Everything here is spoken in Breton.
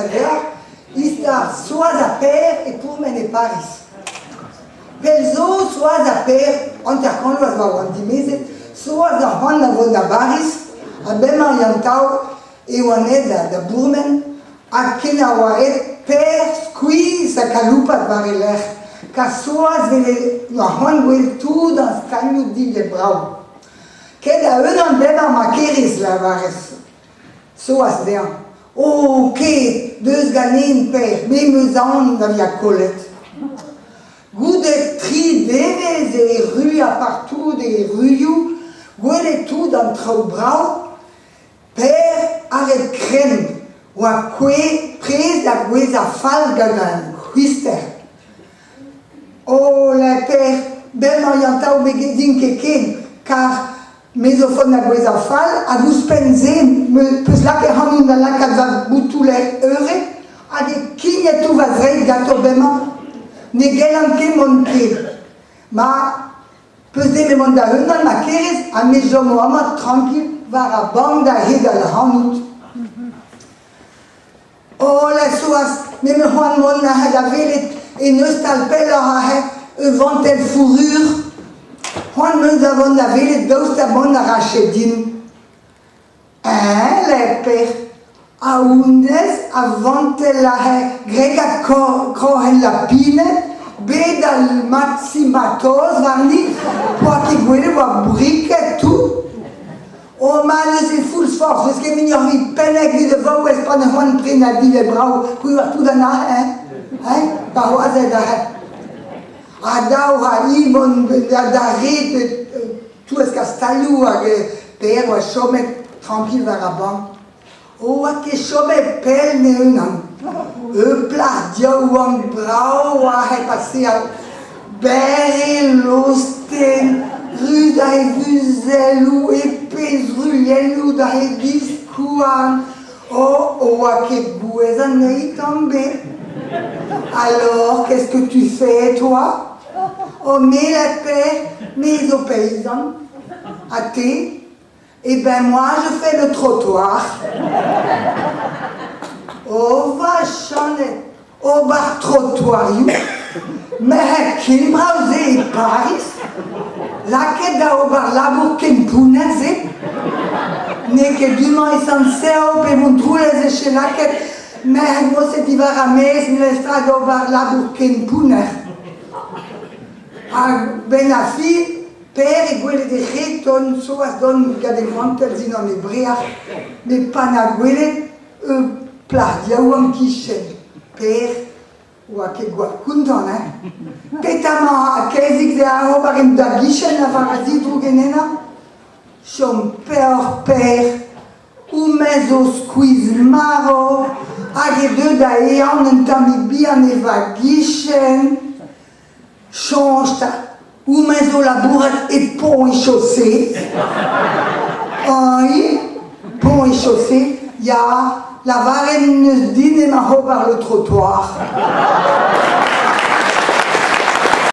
Deoc'h, istor Soaz ha Pêr e pourmen e Pariz. Pell zo, Soaz ha Pêr, 50 vloaz 'oa oant dimezet, Soaz a c'hoant da vont da Bariz, ha bremañ Yann-Taol e oant aet da bourmen, ha ken a oa aet Pêr skuizh ha kaloupat war e lerc'h, kar Soaz 'vele 'noa c'hoant gwell tout ar stalioù dilhad brav. Ket a-unan bremañ ma kerez, 'lavarez Soaz dezhañ. Oh, ket, deus ganin, Pêr, me 'm eus aon da vezañ kollet. Goude tri devezh e erruañ partout e ruioù, gwelet tout an traoù brav, Pêr aret krenn oa prest da gouezhañ fall gant ar c'hwister. Oh, la Pêr, bremañ yantav me din ket ken, kar Me zo font da gouezhañ fall hag ouzhpenn-se 'peus lakaet ac'hanon da lakaat va botoù-ler eured hag e kignet tout va zreid ganto bremañ. Ne gellan ket mont ken. Ma peus nemet mont da-unan ma kerez ha me chomo amañ trankil war ar bank da hedal ac'hanout. Oh, la Soaz, me 'm eus c'hoant mont aze da welet en eustal pelloc'h aze, ur vantell fourrure. C'hoant 'm eus da vont da welet daoust ha mont a rache din. Eñ, leper, ha honnezh a vantell aze graet ha kroc'hen lapined, bet al matsimatoz warni, 'poa ket gwelet 'oa briket tout. O ma neuze foulz forzh, n'eus ket muioc'h evit pennek evit e vaouez pa ne c'hoant prenañ dilhad brav, c'hwi oar tout an arc'h, hein? Hein? Pa c'hoazet aze. Ha dav ha hi mont da red touesk ar stalioù hag Per oa chomet trankil war ar bank. Oa ket chomet pell e-unan. Ur plac'h yaouank brav oa hep paseal. Berr e lostenn, ruz da he vuzelloù, e pezh ruilhennoù da he biskouarn. Oh, oa ket gouez anezhi tamm 'bet. Alors, qu'est-ce que tu fais, toi? Oh, me la paix, me zo paysan. Ha te? Eh ben moi je fais le trottoir. O va Chaned, ober trottoarioù, merc'hed ken brav-se e Pariz, lakaet da ober labour ken pounner-se. N'eo ket du-mañ e Sant-Serv pe Montroulez e che lakaet merc'hed moset diwar ar maez memestra d'ober labour ken pounner. Hag 'benn ar fin, Per e gwelet e red dont soaz dont gant e vantell dindan e breac'h, met pa 'na gwelet ur plac'h yaouank kichen Per oa ket gwall kontant hein. Petra 'mañ ar kezig-se a ober en da gichen a lavaras-hi droug en ennañ? Chom peoc'h Per, houmañ zo skuizh-marv hag e deu da ehan un tammig bihan e va gichen. Soñj 'ta, houmañ zo labourat e Pont et Chaussée. Añ, Pont et Chaussée, ya, lavaret 'neus din emañ ober le trottoir.